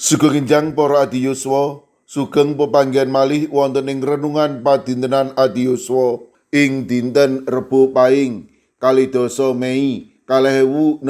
Sugeng enjang para adiyuswa, sugeng pepanggihan malih wonten ing renungan padintenan adiyuswa ing dinten Rebo Paing 22 Mei 2026.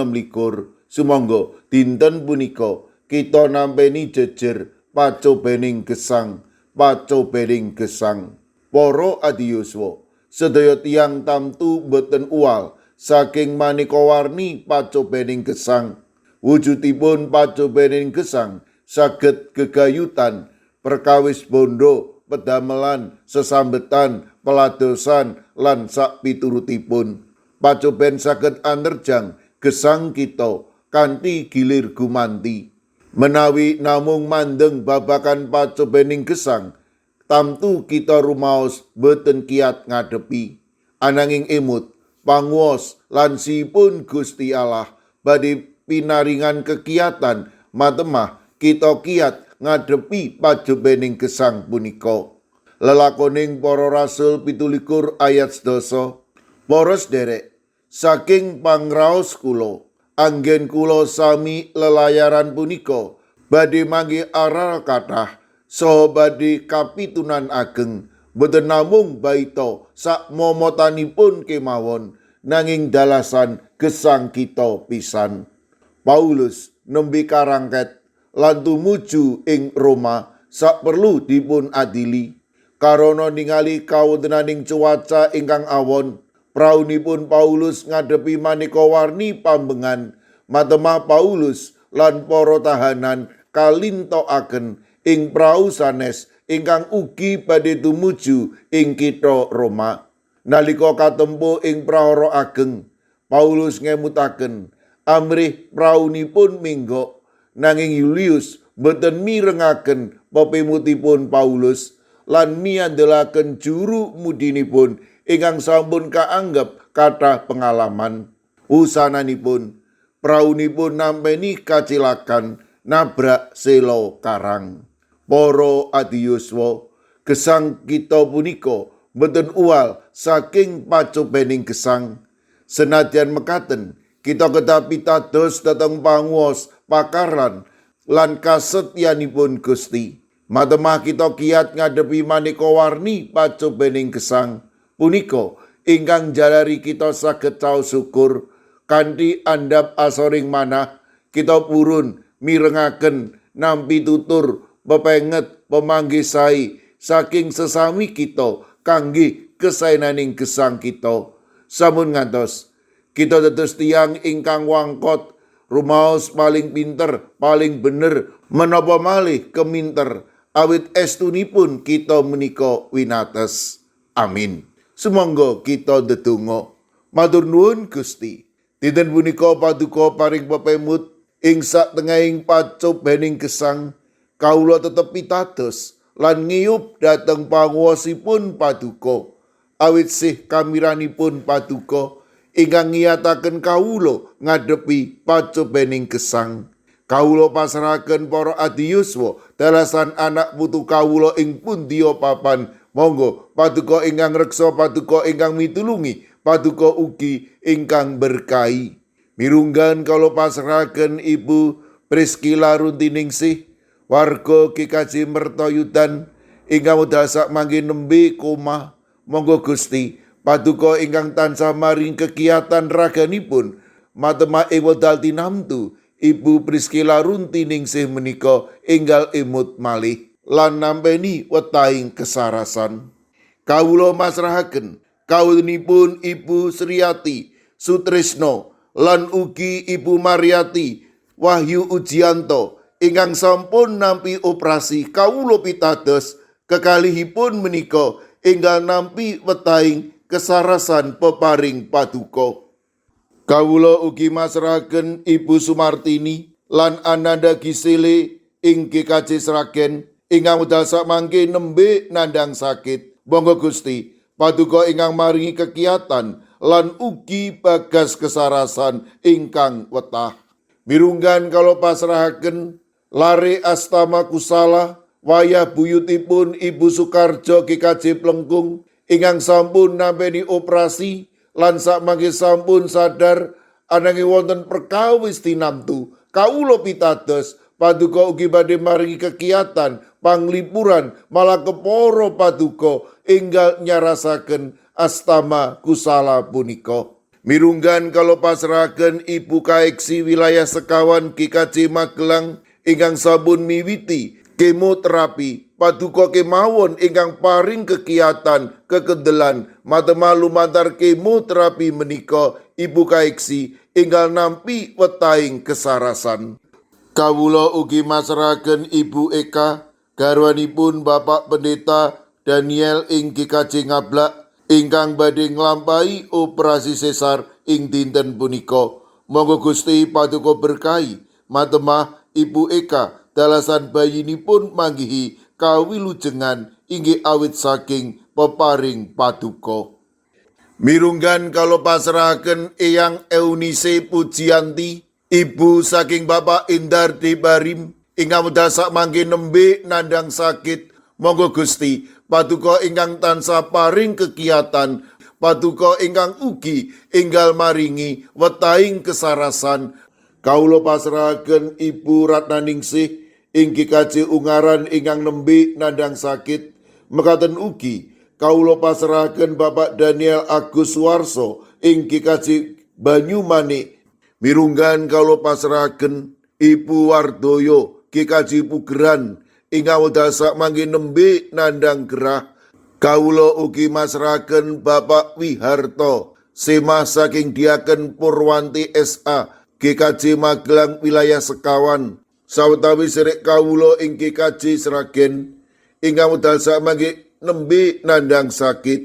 Sumangga dinten punika kita nampeni jejer pacobening gesang, pacobening gesang. Para adiyuswa, sedaya tiyang tamtu boten uwal saking maneka warni pacobening gesang. Wujudipun pacobening gesang saged gegayutan perkawis bondo, pedamelan, sesambetan, peladosan, lan sakpiturutipun. Pacoben saged anerjang gesang kita kanthi gilir gumanti. Menawi namung mandeng babagan pacobening gesang, tamtu kita rumaos boten kiat ngadepi. Ananging emut, panguwas lan sipun Gusti Allah badhe pinaringan kekiatan matemah kita kiat ngadepi pacobening gesang punika. Lelakoning Para Rasul 17 ayat 10. Para sederek, saking pangraos kula, anggen kula sami lelayaran punika badhe manggih aral kathah saha badhe kapitunan ageng, boten namung baita sak momotanipun kemawon, nanging dalasan gesang kita pisan. Paulus nembe karangket lan tumuju ing Roma sak perlu dipun adili. Karana ningali kawontenaning cuaca ingkang awon, praunipun Paulus ngadepi maneka warni pambengan. Matemah Paulus lan para tahanan kalintokaken ing prau sanes ingkang ugi badhe tumuju ing kitha Roma. Nalika katempuh ing prahara ageng, Paulus ngemutaken amrih praunipun minggok, nanging Julius boten mirengaken pepemutipun Paulus lan miandelaken juru mudinipun ingkang sampun kaanggep kathah pengalaman. Wusananipun praunipun nampeni kacilakan nabrak selo karang. Para adiyuswa, gesang kita punika boten uwal saking pacobening gesang. Senadyan mekaten, kita kedah pitados dhateng panguwas, pakaran lan kasetyanipun Gusti. Matemah kita kiat ngadepi maneka warni pacobening gesang punika ingkang jalari kita saged caos syukur kanthi andhap asoring manah. Kita purun mirengaken nampi tutur pepenget pemanggih sae saking sesami kita kangge kesaenaning gesang kita. Sampun ngantos kita dados tiyang ingkang wangkot, rumaos paling pinter, paling bener, menapa malih keminter, awit estunipun kita menika winates. Amin. Sumangga kita ndedonga. Matur nuwun, Gusti. Dinten punika paduka paring pepemut ing satengahing pacobening gesang, kawula tetep pitados lan ngiyup dhateng panguwasipun paduka. Awit sih kamiranipun paduka ingkang ngiyataken kawula ngadepi pacobening gesang. Kawula pasrahaken para adiyuswa dalasan anak putu kawula ing pundiya papan. Monggo paduka ingkang reksa, paduka ingkang mitulungi, paduka ugi ingkang berkahi. Mirunggan kawula pasrahaken Ibu Priscilla Runtiningsih, warga GKJ Mertoyudan ingkang wekdal sakmangke nembe koma. Monggo Gusti, paduka ingkang tansah maring kekiatan raganipun matemah ing wekdal tinamtu Ibu Priscilla Runtiningsih menika enggal emut malih lan nampeni wetahing kesarasan. Kawula masrahaken kawulipun Ibu Sriati Sutrisno lan ugi Ibu Mariati Wahyu Ujianto ingkang sampun nampi operasi. Kawula pitados kekalihipun menika enggal nampi wetahing kesarasan peparing paduka. Kawula ugi masrahaken Ibu Sumartini lan Ananda Gisele ing GKJ Sragen ingkang wekdal sakmangke nembe nandhang sakit. Monggo Gusti, paduka ingkang maringi kekiatan lan ugi bagas kesarasan ingkang wetah. Mirunggan kawula pasrahaken lare Astama Kusala wayah buyutipun Ibu Sukarjo GKJ Plengkung ingkang sampun nampeni operasi lan sakmangke sampun sadar, ananging wonten perkawis tinamtu. Kawula pitados Paduka ugi badhe maringi kegiatan panglipuran malah keporo paduka enggal nyarasaken astama kusala punika. Mirunggan kalau pasrahaken Ibu Kaeksi wilayah sekawan GKJ Magelang ingkang sampun miwiti kemoterapi, paduka kemawon ingkang paring kegiatan kekendelan matema lumantar kemoterapi menika Ibu Kaeksi enggal nampi wetahing kesarasan. Kawula ugi masrahaken Ibu Eka garwanipun Bapak Pendeta Daniel ing GKJ Ngablak ingkang badhe nglampahi operasi sesar ing dinten punika. Monggo Gusti Paduka berkahi matemah Ibu Eka dalasan bayinipun manggihi kawilujengan inggih awit saking peparing paduka. Mirunggan kalau pasrahaken Eyang Eunice Pujianti, ibu saking Bapak Indar Debarim ingkang wekdal sakmangke nembe nandang sakit. Monggo Gusti Paduka ingkang tansah paring kegiatan, paduka ingkang ugi enggal maringi wetahing kesarasan. Kawula pasrahaken Ibu Ratnaningsih ing GKJ Ungaran ingkang nembe nandang sakit. Mekaten ugi kawula pasrahaken Bapak Daniel Agus Suwarso ing GKJ Banyumanik. Mirunggan kawula pasrahaken Ibu Wardoyo GKJ Pugeran ingkang wekdal sakmangke nembe nandang gerah. Kawula ugi masrahaken Bapak Wiharto semah saking Diaken Purwanti SA GKJ Magelang wilayah sekawan, sawetawis serek kawula ing GKJ Sragen ingkang wekdal sakmangke nembe nandang sakit,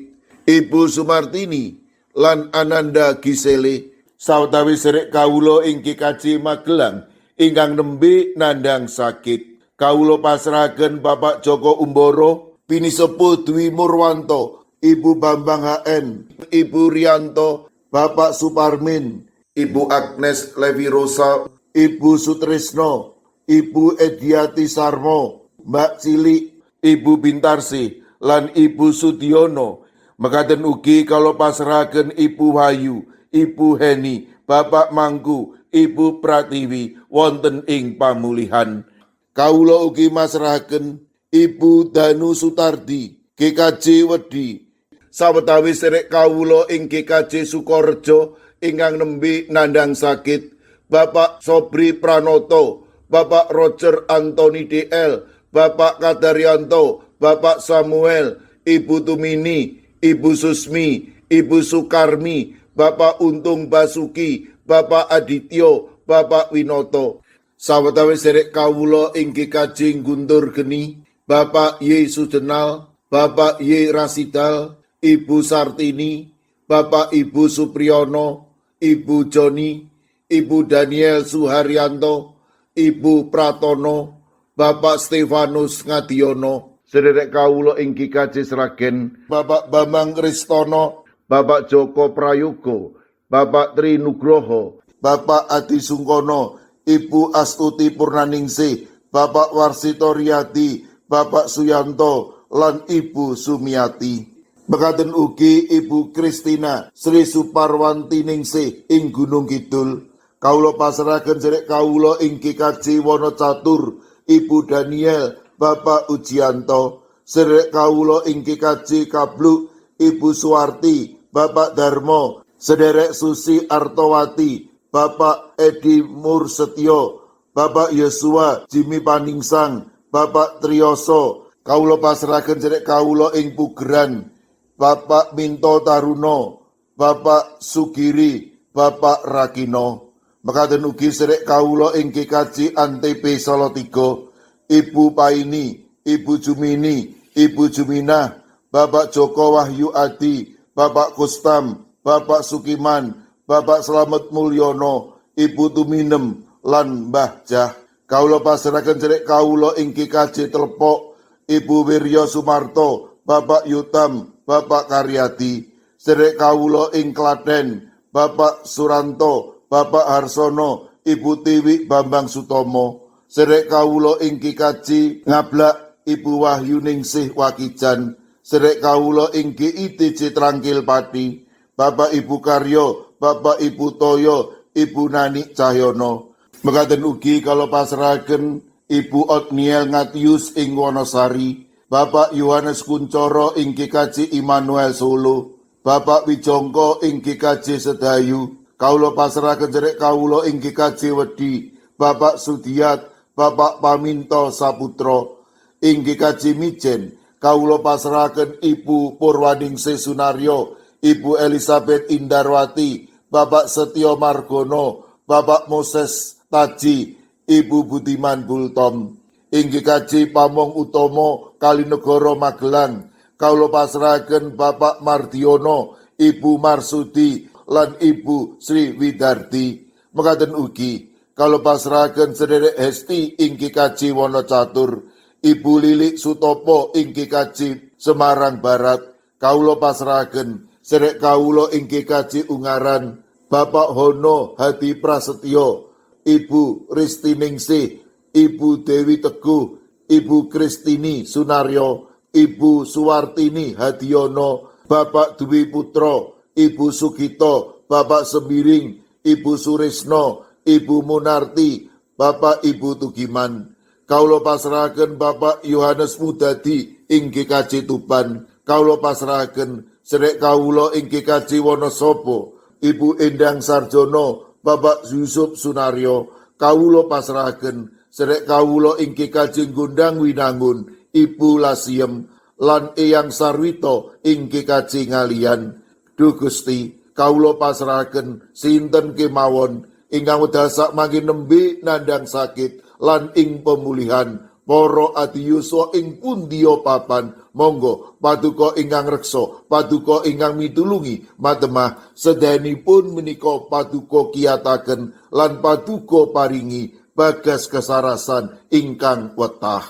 Ibu Sumartini lan Ananda Gisele, sawetawis serek kawula ing GKJ Magelang ingkang nembe nandang sakit. Kawula pasrahaken Bapak Joko Umboro, Pinisepuh Dwi Murwanto, Ibu Bambang HN, Ibu Rianto, Bapak Suparmin, Ibu Agnes Levi Rosa, Ibu Sutrisno, Ibu Ediati Sarmo, Mbak Cilik, Ibu Bintarsi, lan Ibu Sudiono. Mekaten ugi kalau pasrahaken Ibu Wahyu, Ibu Heni, Bapak Mangku, Ibu Pratiwi wonten ing pamulihan. Kawula ugi masrahaken Ibu Danu Sutardi, GKJ Wedi, sawetawis serek kawula ing GKJ Sukorejo ingkang nembe nandang sakit, Bapak Sobri Pranoto, Bapak Roger Anthony DL, Bapak Kadaryanto, Bapak Samuel, Ibu Tumini, Ibu Susmi, Ibu Sukarmi, Bapak Untung Basuki, Bapak Adityo, Bapak Winoto. Sawetawis serek kawula ing GKJ Guntur Geni, Bapak Y Sujenal, Bapak Y Rasidal, Ibu Sartini, Bapak Ibu Supriyono, Ibu Joni, Ibu Daniel Suharyanto, Ibu Pratono, Bapak Stefanus Ngadiono, sederek kawula ing GKJ Sragen, Bapak Bambang Ristono, Bapak Joko Prayogo, Bapak Tri Nugroho, Bapak Adi Sungkono, Ibu Astuti Purnaningsih, Bapak Warsito Riyadi, Bapak Suyanto, lan Ibu Sumiati. Mekaten ugi Ibu Kristina Sri Suparwanti Ningsih ing Gunung Kidul. Kawula pasrahaken sedherek kawula ing GKJ Wonocatur, Ibu Daniel, Bapak Ujianto, sedherek kawula ing GKJ Kabluk, Ibu Suwarti, Bapak Darmo, sederek Susi Artowati, Bapak Edi Mursetyo, Bapak Yosua Jimmy Paningsang, Bapak Triyoso. Kawula pasrahaken sedherek kawula ing Pugeran, Bapak Minto Taruno, Bapak Sugiri, Bapak Rakino. Mekaten ugi sedherek kawula ing GKJ Antp Salatiga, Ibu Paini, Ibu Jumini, Ibu Juminah, Bapak Joko Wahyu Adi, Bapak Kustam, Bapak Sukiman, Bapak Slamet Mulyono, Ibu Tuminem, lan Mbah Jah. Kawula pasrahaken sedherek kawula ing GKJ Telepok, Ibu Wiryo Sumarto, Bapak Yutam, Bapak Karyadi. Sedherek kawula ing Klaten, Bapak Suranto, Bapak Harsono, Ibu Tiwi Bambang Sutomo. Sedherek kawula ing GKJ Ngablak, Ibu Wahyu Ningsih Wakijan. Sedherek kawula ing GITJ Trangkil Pati, Bapak Ibu Karyo, Bapak Ibu Toyo, Ibu Nani Cahyono. Mekaten ugi kawula pasrahaken Ibu Otniel Ngatius ing Wonosari, Bapak Yohanes Kuncoro ing GKJ Immanuel Solo, Bapak Wijongko ing GKJ Sedayu, kawula pasrahaken sedherek kawula ing GKJ Wedi, Bapak Sudiat, Bapak Paminto Saputro, ing GKJ Mijen, kawula pasrahaken Ibu Purwaningsih Sunaryo, Ibu Elizabeth Indarwati, Bapak Setio Margono, Bapak Moses Taji, Ibu Budiman Bultom. Ing GKJ Pamong Utomo Kalinegoro Magelang, kawula pasrahaken Bapak Mardiono, Ibu Marsudi, lan Ibu Sri Widardi. Mekaten ugi kawula pasrahaken sedherek Hesti ing GKJ Wonocatur, Ibu Lilik Sutopo ing GKJ Semarang Barat, kawula pasrahaken sedherek kawula ing GKJ Ungaran, Bapak Hono Hadi Prasetyo, Ibu Ristiningsih, Ibu Dewi Teguh, Ibu Kristini Sunaryo, Ibu Suwartini Hadiono, Bapak Dwi Putro, Ibu Sugito, Bapak Sembiring, Ibu Surisno, Ibu Munarti, Bapak Ibu Tugiman. Kawula pasrahaken Bapak Yohanes Mudadi ing GKJ Tuban. Kawula pasrahaken sedherek kawula ing GKJ Wonosobo, Ibu Endang Sarjono, Bapak Yusuf Sunaryo. Kawula pasrahaken sedherek kawula ing GKJ Gondang Winangun, Ibu Lasiem lan Eyang Sarwito ing GKJ Ngaliyan. Duh Gusti, kawula pasrahaken sinten kemawon ingkang wekdal sakmangke nembe nandhang sakit lan ing pemulihan para adiyuswa ing pundiya papan, monggo paduka ingkang reksa, paduka ingkang mitulungi matemah sedayanipun menika paduka kiyataken lan paduka paringi bagas kesarasan ingkang wetah.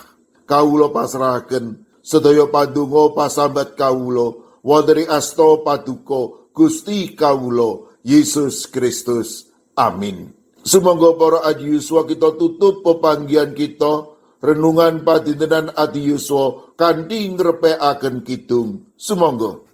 Kawula pasrahaken sedaya pandonga pasambat kawula wonten ing asta paduka Gusti kawula Yesus Kristus. Amin. Sumangga para adiyuswa, kita tutup pepanggihan kita renungan padintenan adiyuswa kanthi ngrepekaken kidung. Sumangga.